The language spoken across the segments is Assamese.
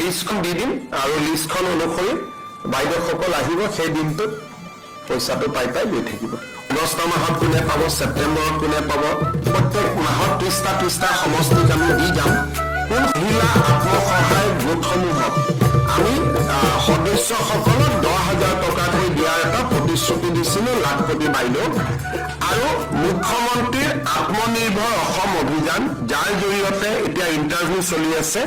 লিষ্টখন দি দিম আৰু লিষ্টখন অনুসৰি বাইদেউসকল আহিব, সেই দিনটোত পইচাটো পাই পাই গৈ থাকিব। আগষ্ট মাহত কোনে পাব, ছেপ্টেম্বৰত কোনে পাব, প্ৰত্যেক মাহত 30টা 30টা সমষ্টিক আমি দি যাম। কোন মহিলা আত্মসহায়ক গোটসমূহক আমি সদস্যসকলক 10,000 টকাকৈ দিয়াৰ এটা প্ৰতিশ্ৰুতি দিছিলোঁ লাখপতি বাইদেউ। আৰু মুখ্যমন্ত্ৰীৰ আত্মনিৰ্ভৰ অসম অভিযান, যাৰ জৰিয়তে এতিয়া ইণ্টাৰভিউ চলি আছে,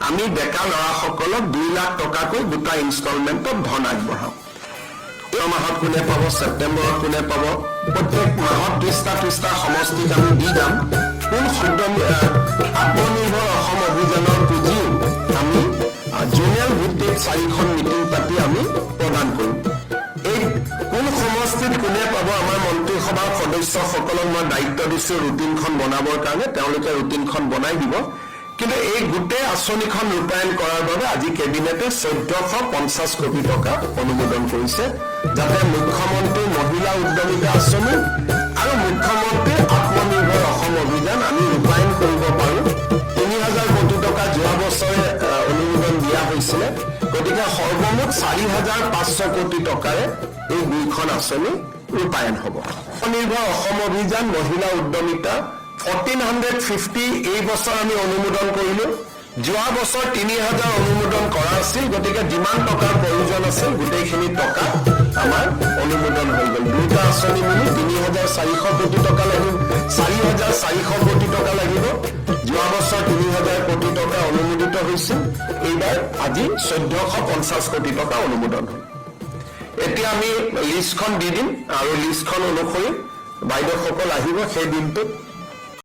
আমি ডেকা ল'ৰাসকলক 2 লাখ টকাকৈ দুটা ইনষ্টলমেণ্টত ধন আগবঢ়াম। এই মাহত কোনে পাব, ছেপ্টেম্বৰত কোনে পাব, প্ৰত্যেক মাহত 30টা 30টা সমষ্টিক আমি দি যাম। কোন আত্মনিৰ্ভৰ অসম অভিযানৰ পুঁজিও আমি জোনেল ভিত্তিত চাৰিখন মিটিং পাতি আমি প্ৰদান কৰিম। এই কোন সমষ্টিত কোনে পাব, আমাৰ মন্ত্ৰীসভাৰ সদস্যসকলক মই দায়িত্ব দিছো ৰুটিনখন বনাবৰ কাৰণে, তেওঁলোকে ৰুটিনখন বনাই দিব। কিন্তু এই গোটেই আঁচনিখন ৰূপায়ণ কৰাৰ বাবে আজি কেবিনেটে 1450 কোটি টকা অনুমোদন কৰিছে, যাতে মুখ্যমন্ত্ৰী মহিলা উদ্যমিতা আঁচনি আৰু মুখ্যমন্ত্ৰী আত্মনিৰ্ভৰ অসম অভিযান আমি ৰূপায়ণ কৰিব পাৰোঁ। 3000 কোটি টকা যোৱা বছৰে অনুমোদন দিয়া হৈছিলে। গতিকে সৰ্বমুঠ 4500 কোটি টকাৰে এই দুইখন আঁচনি ৰূপায়ণ হ'ব। আত্মনিৰ্ভৰ অসম অভিযান, মহিলা উদ্যমিতা 1450 এই বছৰ আমি অনুমোদন কৰিলো। যোৱা বছৰ 3000 অনুমোদন কৰা আছিল। গতিকে যিমান টকাৰ প্ৰয়োজন আছিল, গোটেইখিনি টকা আমাৰ অনুমোদন হৈ গ'ল। দুয়োটা আঁচনি মিলি 3400 কোটি টকা লাগিব, 4400 কোটি টকা লাগিব। যোৱা বছৰ 3000 কোটি টকা অনুমোদিত হৈছিল, এইবাৰ আজি 1450 কোটি টকা অনুমোদন হ'ল। এতিয়া আমি লিষ্টখন দি দিম আৰু লিষ্টখন অনুসৰি বাইদেউসকল আহিব, সেই দিনটোত